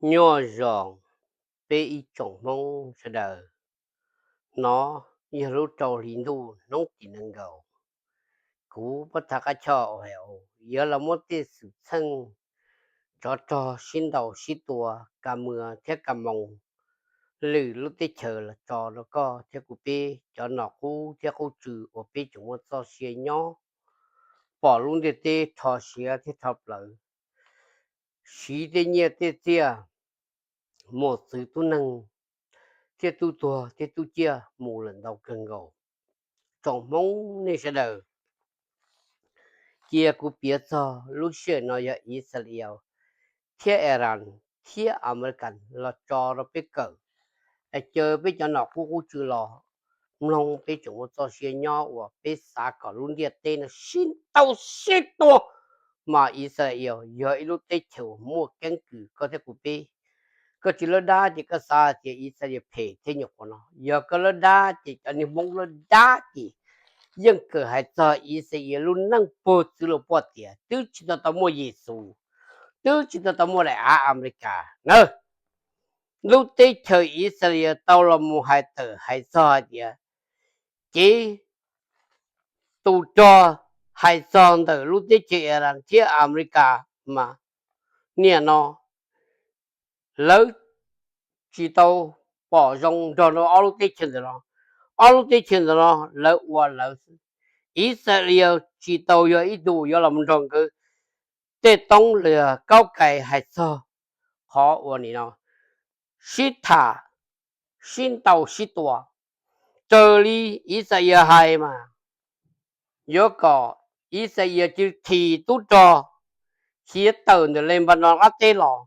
Nyob zoo peb ib tsoom Hmoob sawv daws, no yog lub rau hli ntuj hnub tim nees nkaum, kuv Pov Thaj Qab Choj Os Has As yuav los muab tej xwm txheej tsov rog sib ntaus sib tua, ka muas thiab ka moos lwm lub teb chaws los tso rau koj thiab kuv peb cov nom qub thiab qub tswv uas peb tseem muaj txoj sia nyob, pom lub ntiaj teb rho siav thiab rho plawv, siv tej nyiaj tej txiaj, mus txwv tub neeg thiab tub tuag thiab tub ciaj mus lawm ntau kawg nkaus. Tsoom Hmoob nej sawv daws, cia kuv piav txog lub sij hawm no yog Israel thiab Iran thiab America los tso rau peb kawm, es caw peb cov nom qub qub tswv los mloog, peb tseem muaj txoj sia nyob uas peb xav kom lub ntiaj teb no sib ntaus sib tua, mas Israel yog ib lub teb chaws muaj keeb kwm koj thiab kuv peb. Koj tsis lawb dab ces koj xav hais tias Israel phem thiab nyuam qhuav no, yog koj lawb dab ces cov niag Hmoob lawb dab ces yeej kawm hais txog Israel lub neej puag txwv los puag tiam, twb tsis tau tau muaj Yexus, twb tsis tau tau muaj daim av America na. Lub teb chaws Israel tau los mus hais tawm hais txog hais tias, ces tus rog hais txog ntawm lub teb chaws Iran thiab America mas niaj no lawv tsis tau pom zoo nrog rau ob lub teb chaws ntawm no. Ob lub teb chaws ntawm no lawv ua lawv xwb. Israel tsis tau yog ib tug yuav los nrog nkawd tej toob los yog kaub kais hais txog qhov uas nim no sib tham, sib ntaus sib tua. Raws li Israel hais mas yuav kom Israel cia li thim tub rog khiav tawm ntawm Lebanon qab teb los.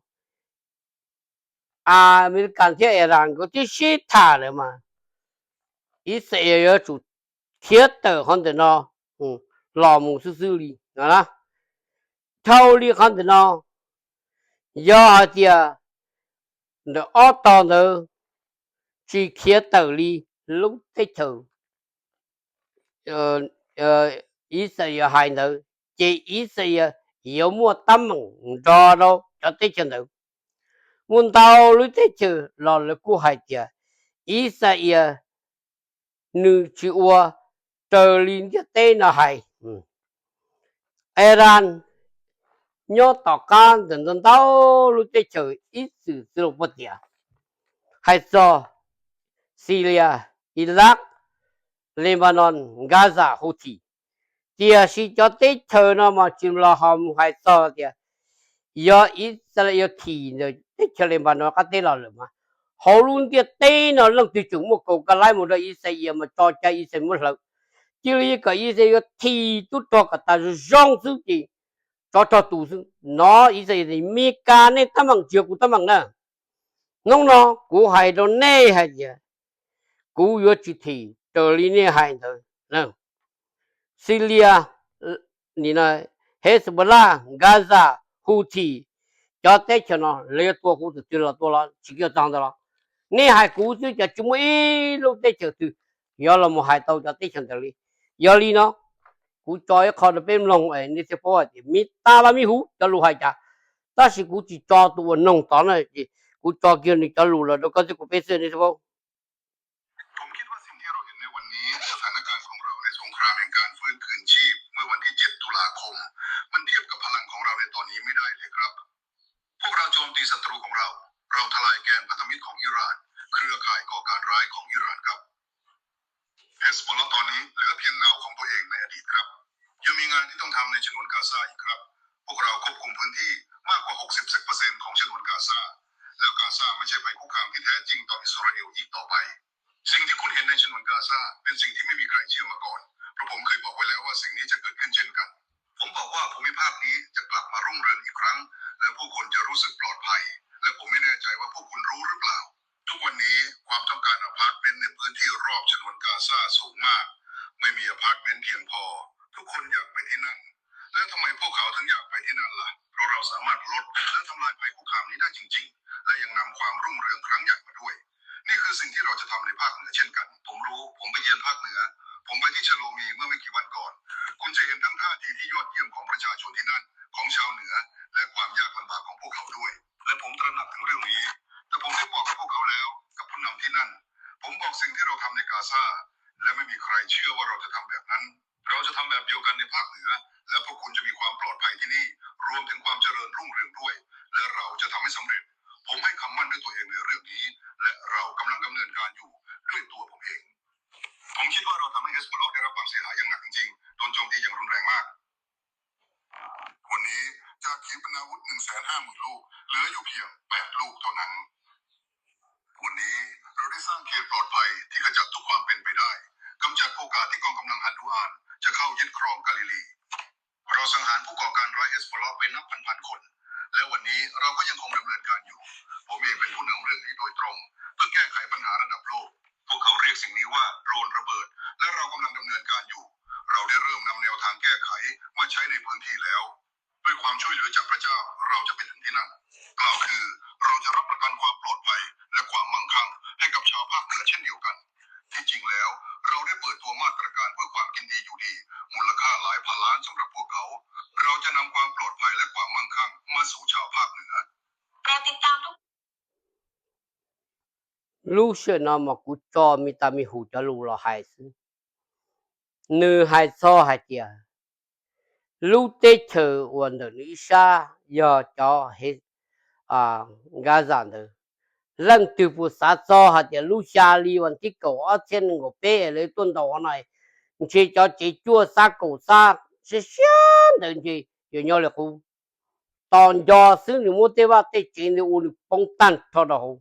Amelikas thiab Iran nkawd twb sib tham lawm mas Israel yuav tsum khiav tawm qhov ntawm no los mus xwb xwb li no na. Dhau li qhov ntawm no, yog hais tias ntawm ob tog ntawd tsis khiav tawm li lub teb chaws Israel hais ntawd, ces Israel yuav muaj teeb meem nrog rau cov teb chaws ntawd. Muaj ntau lub teb chaws los lawv kuj hais tias Israel nws tsis ua raws li ntiaj teb no hais. Iran nyob tom qab ntawm ntau ntau lub teb chaws ib txwm txwv los puag tiam, hais txog Syria, Iraq, Lebanon, Gaza, Houthi. Tiam sis cov teb chaws no mas tsis los ho mus hais txog tias yog Israel thim ntawm teb chaws Lebanon qab teb los lawm mas hauv lub ntiaj teb no leej twg tseem muaj kaus ka laib mus rau Israel mas tso cai Israel muab hlawv. Cia li kom Israel yuav thim tub rog kom tas zoo zoo xwb ces tsov rog tus xwb no. Israel tias, Meskas, nej teeb meem tsis yog kuv teeb meem na. Hnub no kuv hais rau nej hais tias kuv yuav tsis thim raws li nej hais ntawd. Syria, Hezbollah, Gaza, Houthi, cov teb chaws no lawv yuav tua kuv tus twg los tua los tsis kiv txog ntawd los nej hais kuv xwb, ces tsis muaj ib lub teb chaws twg yuav los mus hais tau cov teb chaws ntawd li. Yog li no kuv tso ib qho rau peb mloog es nej thiaj paub hais tias me tas los me huv cov lus hais cas. Tab sis kuv tsis tso tus uas noog tod na, ces kuv tso kiag nws cov lus los rau koj thiab kuv peb xwb nej thiaj paub. ผมคิดว่าสิ่งที่เราเห็นในวันนี้ สถานการณ์ของเราในสงครามแห่งการฟื้นคืนชีพเมื่อวันที่ เจ็ด ตุลาคม มันเทียบกับพลังของเราในตอนนี้ไม่ได้เลยครับ พวกเราโจมตีศัตรูของเรา เราทลายแกนพันธมิตรของอิหร่าน เครือข่ายก่อการร้ายของอิหร่านครับ เฮสบอลลาห์ตอนนี้เหลือเพียงเงาของตัวเองในอดีตครับ ยังมีงานที่ต้องทำในฉนวนกาซาอีกครับ พวกเราควบคุมพื้นที่มากกว่า หกสิบเปอร์เซ็นต์ ของฉนวนกาซา แล้วกาซาไม่ใช่ภัยคุกคามที่แท้จริงต่ออิสราเอลอีกต่อไป สิ่งที่คุณเห็นในฉนวนกาซาเป็นสิ่งที่ไม่มีใครเชื่อมาก่อน เพราะผมเคยบอกไว้แล้วว่าสิ่งนี้จะเกิดขึ้นเช่นกัน ผมบอกว่าภูมิภาคนี้จะกลับมารุ่งเรืองอีกครั้ง และผู้คนจะรู้สึกปลอดภัย และผมไม่แน่ใจว่าพวกคุณรู้หรือเปล่า ทุกวันนี้ความต้องการอพาร์ตเมนต์ในพื้นที่รอบฉนวนกาซาสูงมาก ไม่มีอพาร์ตเมนต์เพียงพอ ทุกคนอยากไปที่นั่น และทำไมพวกเขาถึงอยากไปที่นั่นล่ะ เพราะเราสามารถลดและทำลายภัยคุกคามนี้ได้จริงๆ และยังนำความรุ่งเรืองครั้งใหญ่มาด้วย นี่คือสิ่งที่เราจะทำในภาคเหนือเช่นกัน ผมรู้ ผมไปเยือนภาคเหนือ ผมไปที่ชะโลมีเมื่อไม่กี่วันก่อน คุณจะเห็นทั้งท่าทีที่ยอดเยี่ยมของประชาชนที่นั่น ของชาวเหนือ และความยากลำบากของพวกเขาด้วย และผมตระหนัก ถึงเรื่องนี้ แต่ผมได้บอกกับพวกเขาแล้ว กับผู้นำที่นั่น ผมบอกสิ่งที่เราทำในกาซา และไม่มีใครเชื่อว่าเราจะทำแบบนั้น เราจะทำแบบเดียวกันในภาคเหนือ และพวกคุณจะมีความปลอดภัยที่นี่ รวมถึงความเจริญรุ่งเรืองด้วย และเราจะทำให้สำเร็จ ผมให้คำมั่นด้วยตัวเองในเรื่องนี้ และเรากำลังดำเนินการอยู่ด้วยตัวผมเอง ผมคิดว่าเราทำให้เฮสบอลลอฮ์ได้รับความเสียหายอย่างหนักจริงๆ โดนโจมตีอย่างรุนแรงมาก วันนี้จากขีปนาวุธ หนึ่งแสนห้าหมื่น ลูก เหลืออยู่เพียง แปด ลูกเท่านั้น วันนี้เราได้สร้างเขตปลอดภัยที่ขจัดทุกความเป็นไปได้ กำจัดโอกาสที่กองกำลังฮันดูอานจะเข้ายึดครองกาลิลี เราสังหารผู้ก่อการร้ายเฮสบอลลอฮ์ไปนับพันๆ คน และวันนี้เราก็ยังคงดำเนินการอยู่ ผมเองเป็นผู้นำเรื่องนี้โดยตรง เพื่อแก้ไขปัญหาระดับโลก พวกเขาเรียกสิ่งนี้ว่าโดรนระเบิด และเรากำลังดำเนินการอยู่ เราได้เริ่มนำแนวทางแก้ไขมาใช้ในพื้นที่แล้ว ด้วยความช่วยเหลือจากพระเจ้า เราจะไปถึงที่นั่น กล่าวคือเราจะรับประกันความปลอดภัย และความมั่งคั่งให้กับชาวภาคเหนือเช่นเดียวกัน ที่จริงแล้ว เราได้เปิดตัวมาตรการเพื่อความกินดีอยู่ดี มูลค่าหลายพันล้านสำหรับพวกเขา เราจะนำความปลอดภัยและความมั่งคั่งมาสู่ชาวภาคเหนือ Lub sij hawm no mas kuv tso me tas me hum cov lus los hais xwb. Nws hais txog hais tias lub teb chaws uas ntawm nws ib sab yog cov Gaza ntawd, leej twg puas xav txog hais tias lub xya hli vas thib kaum ob txhiab nees nkaum peb lawv tuaj ntaus no, ntshe cov tsev cuaj xab kaum xab siab siab ntawd ntshe yuav nyob li qub. Tos nco xwb nws muab tej vaj tej tsev ntawd ua nws poob tag nrho rau hauv,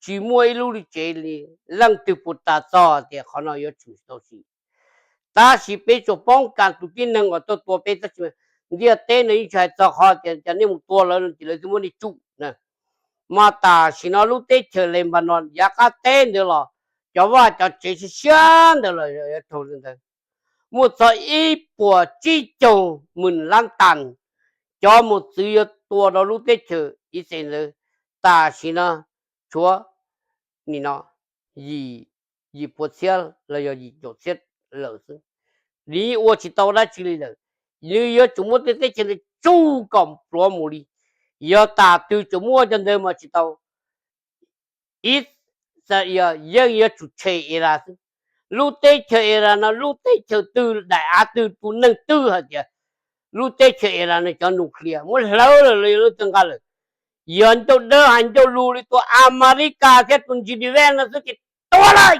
tsis muaj ib lub li tsev li. Leej twg puas tas txog tias qhov no yuav tsum tau sim. Tab sis peb tsuas poob kas tus tib neeg uas tuaj tua peb tab sis ntiaj teb no yeej tsis hais txog qhov tias cov nej mus tua lawv no ces lawv twb muab nej tsuj na. Mas tam sim no lub teb chaws Lebanon yav qab teb ntawd los cov vaj cov tsev siab siab ntawd los yuav raug li ntawd. Muaj txog ib puas tsib caug hmos lab tas cov mus txwv yuav tua rau lub teb chaws Israel ntawd. Tam sim no tshuav nim no yim, yim puas txhiab los yog yim caum txhiab lawm xwb. Nws ua tsis tau dab tsi li lawm. Nws yuav tsum muab tej teb chaws ntawd tsuj kom pluav mus li. Yog tam twg tseem muaj cov ntawd mas tsis tau. Israel yeej yuav tsum tshem Iran xwb. Lub teb chaws Iran no lub teb chaws twg, daim av twg, tus neeg twg hais tias lub teb chaws Iran no cov nuclear muab hlawv lawm los yog lub twg nqa lawm, yog ncauj dawb hais ncauj lus li tus Amelikas thiab tus G D Vance no xwb ces tua lawm.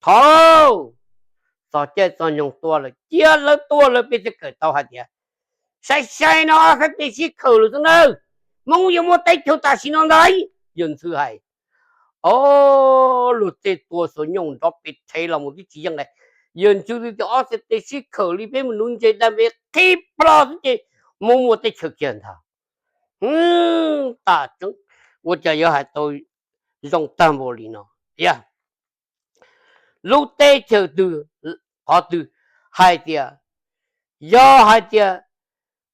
Thov txog caij txog nyoog tua lawm cia lawv tua lawm peb thiaj kawm tau hais tias sai sai no xab tes sib khawm lawm xwb nawb. Hmoob yuav muaj teb chaws tam sim no ntag, yawg Ntxhw hais. Ob, luag tej tua xuas nyooj nrov pes rhev los mus twb tsis yeej li. Yawg Ntxhw tias ob xab tes sib khawm li peb mus nuv ntses daj npe qhib plho xwb ces Hmoob muaj teb chaws kiag ntag. Tam tseeb, ua cas yuav hais tau zoo tag npaum li no? Yog lub teb chaws twg, qhov twg hais tias, yog hais tias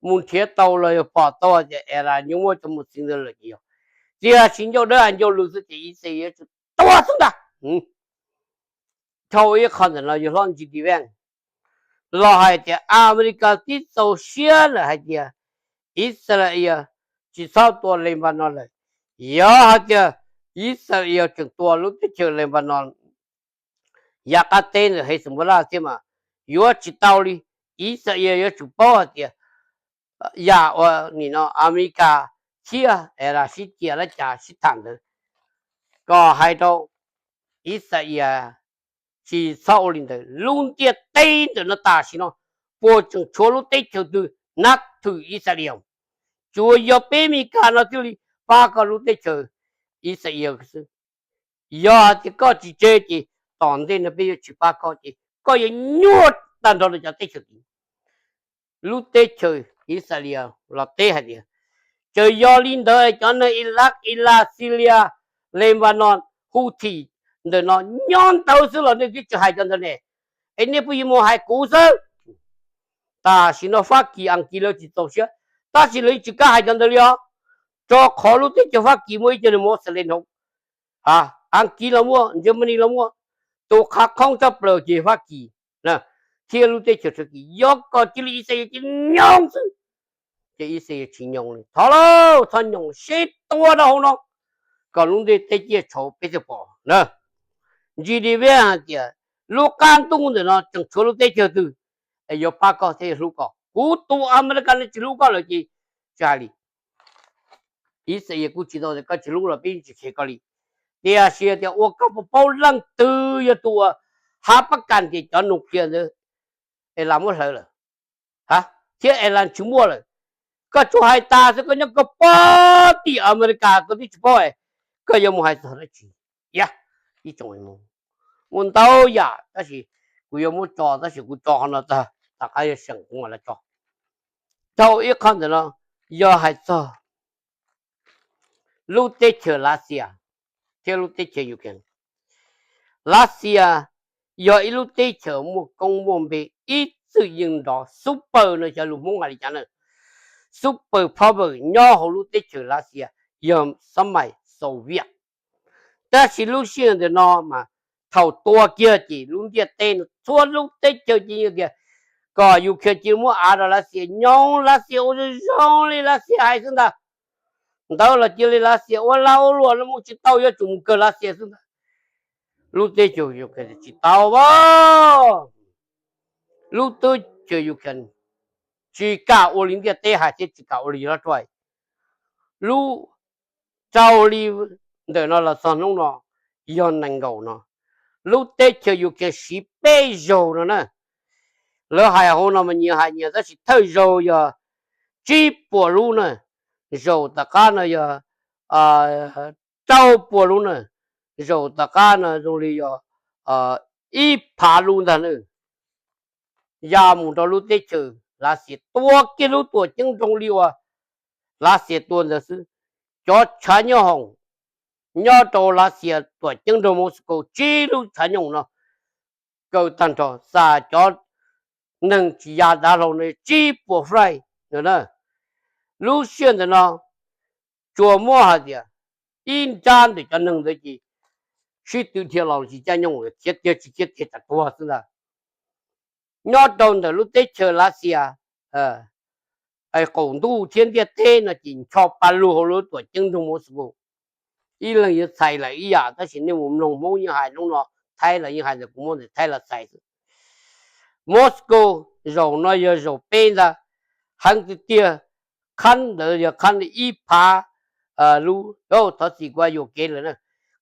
mus nrhiav tau los yog pom tau hais tias Iran nyob muaj cov mus txiv ntawd lawm ces yog tiam sis ncauj dawb hais ncauj lus xwb ces Israel yuav tsum tua xwb ntag. Dhau ib qho ntawm no yawg hlob G D Vance los hais tias Amelikas twb txaus siab lawm hais tias Israel tsis txhob tua Lebanon lawm. Yog hais tias Israel tseem tua lub teb chaws Lebanon yav qab teb ntawm Hezbollah thiab mas yuav tsis tau li. Israel yuav tsum paub hais tias yam uas nim no Amelikas thiab Iran sib cia lab cas sib tham ntawd, kom hais rau Israel tsis txhob ua li ntawd. Lub ntiaj teb ntawm no tam sim no puas tseem tshuav lub teb chaws twg nab thwm Israel? Tsuas yog peb Amelikas no thiaj li pab koj lub teb chaws Israel xwb. Yog hais tias koj tsis tseg ces tom ntej no peb yuav tsis pab koj ces koj yuav nyuaj tag nrho rau cov teb chaws tid. Lub teb chaws Israel los teb hais tias txawm yog li ntawd cov neeg Iraq, Iran, Syria, Lebanon, Houthi ntawm no nyob ntawd xwb los nej twb tsis hais cov ntawd ne, es nej pheej yuav mus hais kuv xwb. Tam sim no Fab Kis Askiv lawv tsis txaus siab, tab sis lawv yeej tsis kam hais cov ntawd li os. Rau qhov lub teb chaws Fab Kis muaj ib co neeg Moslem hauv, Askiv los muaj, Germany los muaj, tus qhav qhoob tshaj plaws ces Fab Kis thiab lub teb chaws Turkey, yog kom cia li Israel cia li nyob xwb. Ces Israel tsis nyoos li, thov lauj, txhob nyoos, sib tua rau hauv no kom lub ntiaj teb ciaj tshauv peb thiaj pom na. Ntshe li peb hais tias lub qab ntuj ntawm no tseem tshuav lub teb chaws twg es yuav pab koj thiab yuav hlub koj. Kuv tus Amelikas no tsis hlub koj lawm ces tsis hais li. Israel kuj tsis tau tias koj tsis hlub los peb tsis khes koj li. Tiam sis tias ua koj puas paub leej twg yog tus uas hab pab kas tias cov nuclear ntawd es las muab hlawv lawm, thiab es las tsis muaj lawm. Koj tsuas hais tas xwb, koj nyob koj pog tim Amelikas koj twb tsis paub, koj yuav mus hais txog dab tsi? Ib tsoom, ua ntau yam tab sis kuv yuav muab tso, tab sis kuv tso qhov no tag, tom qab yog seem kuv mam li tso. Dhau ib qho ntawm no yog hais txog lub teb chaws Lav Xias thiab lub teb chaws Ukraine. Lav Xias yog ib lub teb chaws muaj koob muaj npe ib txwm yeej nrov, super no xyov lus Hmoob hais li cas na, super power nyob hauv lub teb chaws Lav Xias yog xab mais Soviet. Tab sis lub sij hawm ntawm no mas thaum tua kiag ces lub ntiaj teb no txhua lub teb chaws ces yeej tias kom Ukraine cia li muab av rau Lav Xias nyob, Lav Xias ua zoo zoo li Lav Xias hais xwb ntag. Ntawd los cia li Lav Xias ua lag ua luam no mus tsis tau, yuav tsum mus kawg Lav Xias xwb ntag. Lub teb chaws Ukraine tsis tau as, lub teb chaws Ukraine tsis kam ua li ntiaj teb hais thiab tsis kam ua li yawg Hlob Tsuaj. Lub, rau li ntawm no los txog hnub no yog nees nkaum no, lub teb chaws Ukraine siv peb zaug no na. Lawv hais hauv no mas nyias hais nyias, tab sis thawj zaug yog tsib puas lub na, zaum tom qab no yog rau puas lub na, zaum tom qab no zoo li yog ib phav lub ntag na. Ya mus rau lub teb chaws Lav Xias, tua kiag lub tuam ceeb nroog li uas Lav Xias tua ntawd xwb. Cov tshav nyooj hoom nyob rau Lav Xias tuam ceeb nroog Moscow tsib lub tshav nyooj no kaw tag nrho, xa cov neeg tsis ya dav hlau no tsib puas flight no na. Lub sij hawm ntawm no tsuas muab hais tias ib nrab ntawm cov neeg ntawd ces sib tw dhia los tsis caij nyooj, khiav tiag tsis khiav tiag tsam tuag xwb ntag. Nyob rau ntawm lub teb chaws Lav Xias qaum ntuj thiab ntiaj teb no ces ncho pa lug hauv lub tuam ceeb nroog Moscow. Ib leeg yuav txhais lawm ib yam, tab sis nej mus mloog Hmoob yeej hais hnub no, Thaib los yeej hais ntawm kuv muab ntawm Thaib los txhais xwb. Moscow zaum no yog zaum peb ntag, heev tiag tiag. Qhab ntawd yog qhab ib phav lub, thov txim kuv yuam kev lawm na.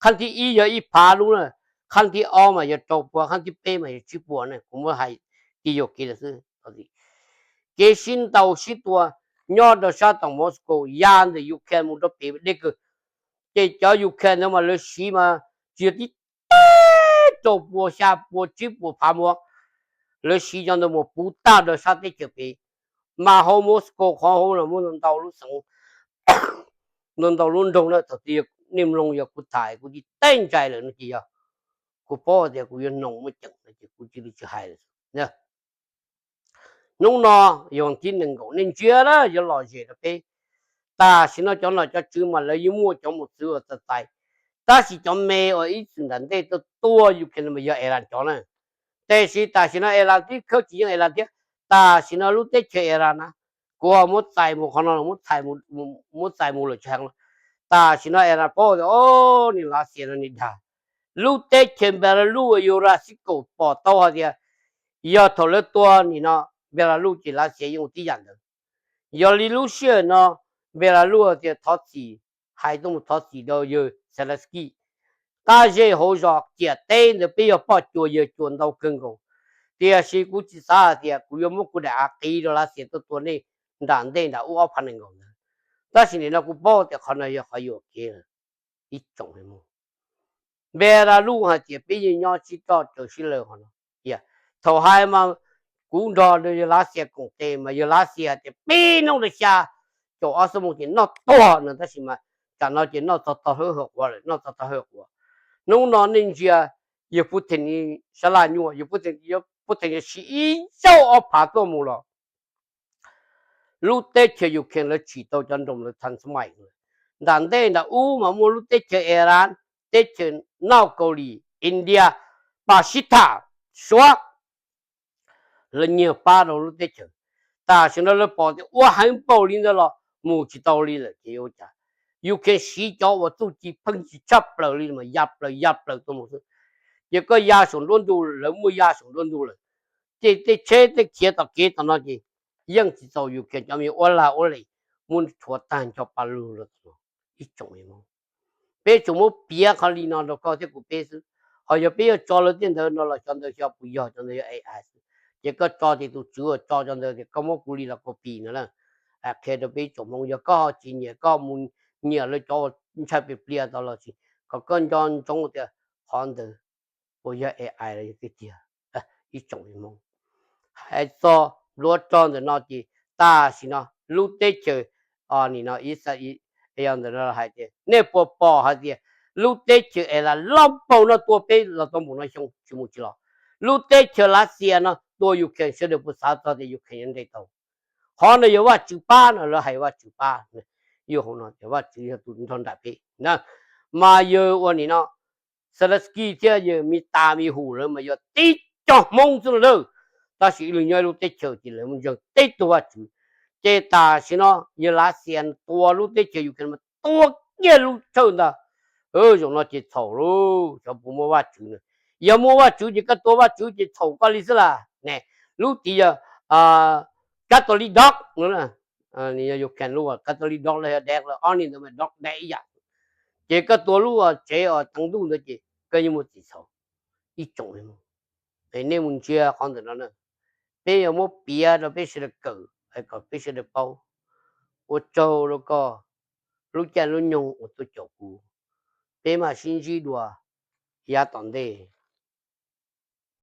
Qhab thib ib yog ib phav lub na, qhab thib ob mas yog rau puas, qhab thib peb mas yog tsib puas na, kuv muab hais tig yuam kev lawm xwb. Kev sib ntaus sib tua nyob rau sab tom Moscow ya ntawm Ukraine mus rau pem deb kawg. Ces cov Ukraine ntawd mas lawv siv mas tsis yog tib teb rau puas xya puas tsib puas phav muag, lawv siv cov ntawd mus puv tag rau sab teb chaws pem. Mas hauv Moscow qhov hauv no muaj ntau lub xeev, ntau lub nroog na, thaum twg nej mloog yog kuv tham kuv tsis teb ntsais lawm no ces yog kuv paub tias kuv yuav hnoos muaj ceem no ces kuv cia li tsis hais lawm. Hnub no yog thib nees nkaum, nej ntsia na, yuav lom zem rau peb. Tam sim no cov nom cov tswv mas lawv yeej muaj cov mos txwv uas txais txais, tab sis cov me uas ib txwm nram ntej tuaj tua Ukraine mas yog Iran cov na. Tiam sis tam sim no Iran twb khawb tsis yeej Iran thiab. Tam sim no lub teb chaws Iran na, kuv ho muab txais mus qhov no, muab txais mus lawm tsis heev. Tam sim no Iran paub tias o, niag Lav Xias no niag dag. Lub teb chaws Belarus uas yus Ras Xib Kaum pom tau hais tias yog thaum lawv tua nim no Belarus ces Lav Xias yeej ua tib yam ntawd. Yog li lub sij hawm no Belarus tias thov txim, hais tuaj mus thov txim rau yawg Zelensky. Qab zej hauv zos ciam teb ntawd peb yog poj cuas yawg cuas ntau kawg nkaus. Tiam sis kuv tsis xav hais tias kuv yuav muab kuv daim av qiv rau Lav Xias tuaj tua nej nram ntej nram ub ob phav nees nkaum ntawd. Tab sis nim no kuv paub tias qhov no yog qhov yuam kev lawm. Ib tsoom Belarus hais tias peb yeej nyob sib roj raws sib law qhov no. Thaum hais mas kuv nrog yawg Lav Xias koom tes mas yawg Lav Xias hais tias peb hnub rau xya caum ob xuab moos ces noj tuag no, tab sis mas tam no ces noj txog tog hawb hawm quav lawm, noj txog tog hawb quav. Hnub no nej ntsia yawg Putin sab laj nyuaj, yawg Putin, Putin yuav siv ib zaug ob phav tuaj mus los lub teb chaws Ukraine lawv tsim tau cov nroos lawv than xab mais. Nram ntej nram ub mas muaj lub teb chaws Iran, teb chaws North Korea, India, Pakistan, Suav, lawv nyiag pab rau lub teb chaws. Tam sim no lawv pom tias ua heev npaum li ntawd los mus tsis tau li lawm ces yuav ua cas? Ukraine siv cov uas txuj ci pheej tsis tshaj plaws li mas ya plaws ya plaws tuaj mus xwb. Ces koj ya saum nruab ntug, lawv muaj ya saum nruab ntug lawm, ces tej tsheb tej khiav tom kev tom no ces yeej tsis txaus Ukraine cov me ua lag ua li, muab rhuav tag nrho pa lug lawm. Ib tsoom Hmoob, peb tsuas muab piav qhov li no rau koj thiab kuv peb xwb. Ho yog peb yuav tso lawv tej ntawd no los cov ntawd xyov puas yog, cov ntawd yog A I xwb. Ces koj tso ces tus tswv uas tso cov ntawd tias koj muab kuv li los copy no na. Qhia rau peb ib tsoom Hmoob, yog koj ho tsis nyiam koj mus nyiam lawv cov uas ntshai plias plias tau los sis, kom koj nco ntsoov tias qhov ntawd puas yog A I los yog tiag tiag. Ib tsoom Hmoob, hais txog npluav rog ntawm no ces tam sim no lub teb chaws, nim no Israel ntawm no hais tias nej puas pom hais tias lub teb chaws Iran loj npaum no tua peb los tau npaum no xyoo tsis mus tsis los, lub teb chaws Lav Xias no tua Ukraine sawv daws puas xav txog tias Ukraine yuav nres tau? Qhov no yog Vajtswv pab no, lawv hais Vajtswv pab, yog hauv no tias Vajtswv yog tus nrog nraim peb na. Mas yawg ua nim no Zelensky thiab yawg Meta Mihu lawv mas yog tib co Hmoob xwb no lawm. Tab sis ib leeg nyob ib lub teb chaws ces lawv mus ntseeg tib tug Vajtswv. Ces tam sim no yawg Lav Xias tua lub teb chaws Ukraine mas tua kiag lub tshawj ntag. Zaum no ces txhaum lauj, xyov puas muaj Vajtswv na. Yog muaj Vajtswv ces koj tua Vajtswv ces txhaum koj li xwb las ne. Lub tid yog Catholic dog, Ukraine lub Catholic dog los yog dog los ob niag ntawd mas dog dog ib yam. Ces koj tua lub tsev uas teev ntuj ntawd ces koj yeej muaj txim txhaum. Ib tsoom, nej mus ntsia qhov ntawm no na, peb yuav muab piav rau peb sawv daws kawm kom peb sawv daws paub. Ua tsaug rau koj lub caij lub nyoog uas tuaj caum kuv. Peb mam sib ntsib dua yav tom ntej.